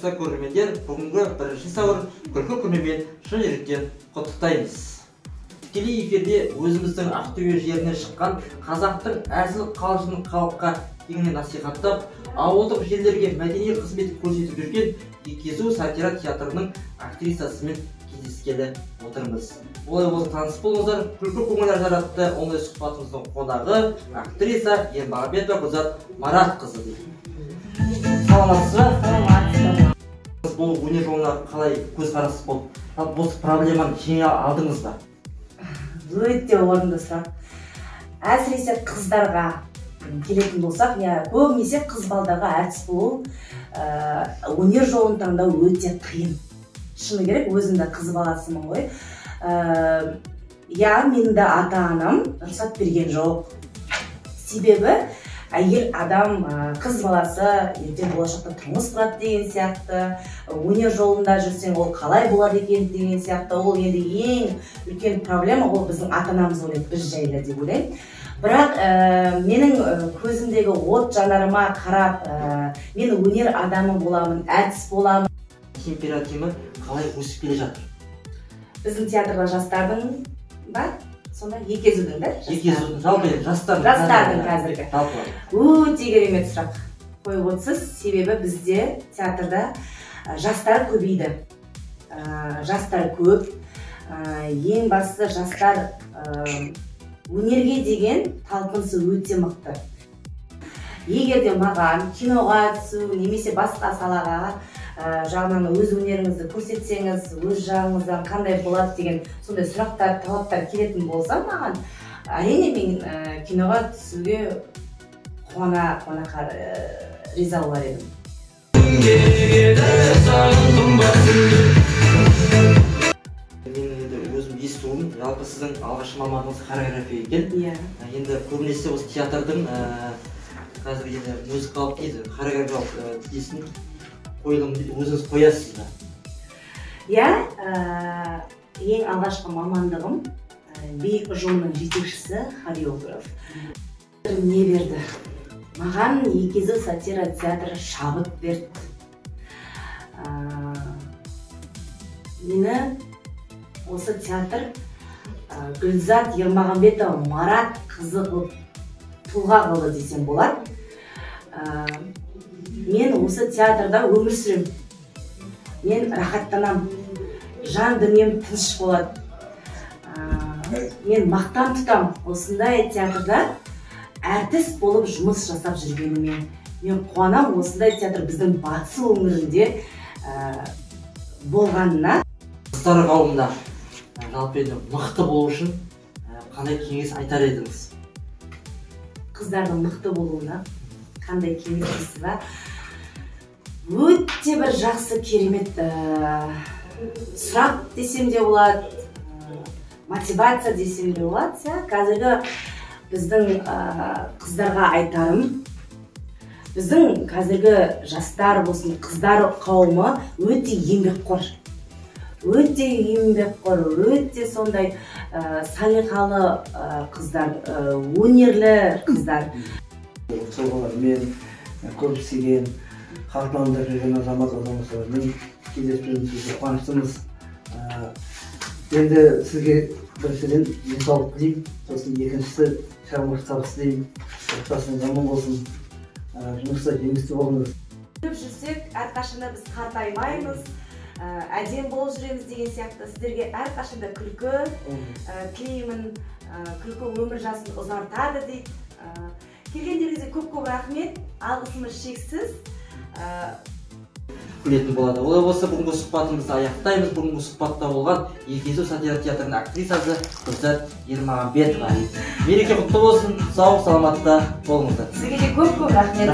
Көрермендер, бүгінгі 1 сәуір күлкі күнімен шын жүректен құттықтаймыз. Тікелей эфирде өзіміздің Ақтөбе жерінен шыққан қазақтың әзіл қалжыңын халыққа кеңінен насихаттап, ауылдық жерлерге мәдени қызмет көрсетіп жүрген Екі езу сатира театрының актрисасымен кездескелі отырмыз. Олай болса, таныс болыңыздар. Күлкі көңіл ажаратты онлайн сұхбатымыздың қонағы актриса Ермағанбетова Гүлзат Маратқызы дейді. Саламатсыз ба? Саламатсыз. Бұл өнер жолына қалай көзқарас болды? Жалпы осы проблеманы жеңе алдыңыз ба? Өте орынды сұрақ. Әсіресе қыздарға келетін болсақ, иә, көбінесе қыз балдарға әртіс болу, өнер жолын таңдау өте қиын. Шыны керек, өзім де қыз баласымын ғой. Иә, менің де ата-анам рұқсат берген жоқ. Себебі әйел адам, қыз баласы ертең болашақта тұрмыс құрады деген сияқты, өнер жолында жүрсең ол қалай болады екен деген сияқты. Ол енді ең үлкен проблема, ол біздің ата-анамыз ойлайды біз жайлы деп ойлаймын. Бірақ менің көзімдегі от жанарыма қарап, мен өнер адамы боламын, әртіс боламын. Температиві қалай өсіп келе жатыр? Біздің театрда жастардың ба? Сонда екі езудің да? Екі езудің, жалпы енді жастардың. Жастардың қазіргі. Жалпы. Өте керемет сұрақ қойып отырсыз, себебі бізде театрда жастар көбейді. Жастар көп. Ең бастысы жастар өнерге деген талпынысы өте мықты. Егер де маған киноға түсу немесе басқа салаға жағынан өз өнеріңізді көрсетсеңіз, өз жағыңыздан қандай болады деген сондай сұрақтар, талаптар келетін болса маған, әрине мен киноға түсуге қуана қуана риза болар едім. Менің енді өзім естуім, жалпы сіздің алғашқы мамандығыңыз хореография екен. Иә. Енді көбінесе осы театрдың қазір енді музыкалық дейді, хореографиялық несін қойылым өзіңіз қоясыз ба? Иә, ең алғашқы мамандығым би ұжымының жетекшісі, хореограф. Не берді? Маған Екі езу сатира театры шабыт берді. Мені осы театр Гүлзат Ермағанбетова Марат қызы қылып тұлға қылды десем болады. Мен осы театрда өмір сүремін. Мен рахаттанамын. Жан дүнием тыныш болады. Мен мақтан тұтамын осындай театрда әртіс болып жұмыс жасап жүргеніме. Мен қуанамын осындай театр біздің батыс өңірінде болғанына. Жастар қауымына жалпы енді мықты болу үшін қандай кеңес айтар едіңіз? Қыздардың мықты болуына қандай кеңес дейсіз ба? Өте бір жақсы, керемет сұрақ десем де болады, мотивация десем де болады. Иә, қазіргі біздің қыздарға айтарым, біздің қазіргі жастар болсын, қыздар қауымы өте еңбекқор. Өте еңбекқор, өте сондай салиқалы қыздар, өнерлі қыздар. Тұлғалармен көп істеген, халықтан жүрген азамат азаматшалармен кездесіп жүрміз, қуаныштымыз. Енді сізге біріншіден денсаулық тілеймін, сосын екіншісі шығармашылық табыс тілеймін. Отбасыңыз аман болсын, жұмыста жемісті болыңыз. Күліп жүрсек, әрқашанда біз қартаймаймыз, әдемі болып жүреміз деген сияқты. Сіздерге әрқашанда күлкі тілеймін. Күлкі өмір жасын ұзартады дейді. Келгендеріңізге көп-көп рахмет, алғысымыз шексіз. Күлетін болады. Олай болса, бүгінгі сұхбатымызды аяқтаймыз. Бүгінгі сұхбатта болған Екі езу сатира театрының актрисасы Гүлзат Ермағанбетова. Мереке құтты болсын, сау саламатта болыңыздар. Сізге де көп-көп рахмет.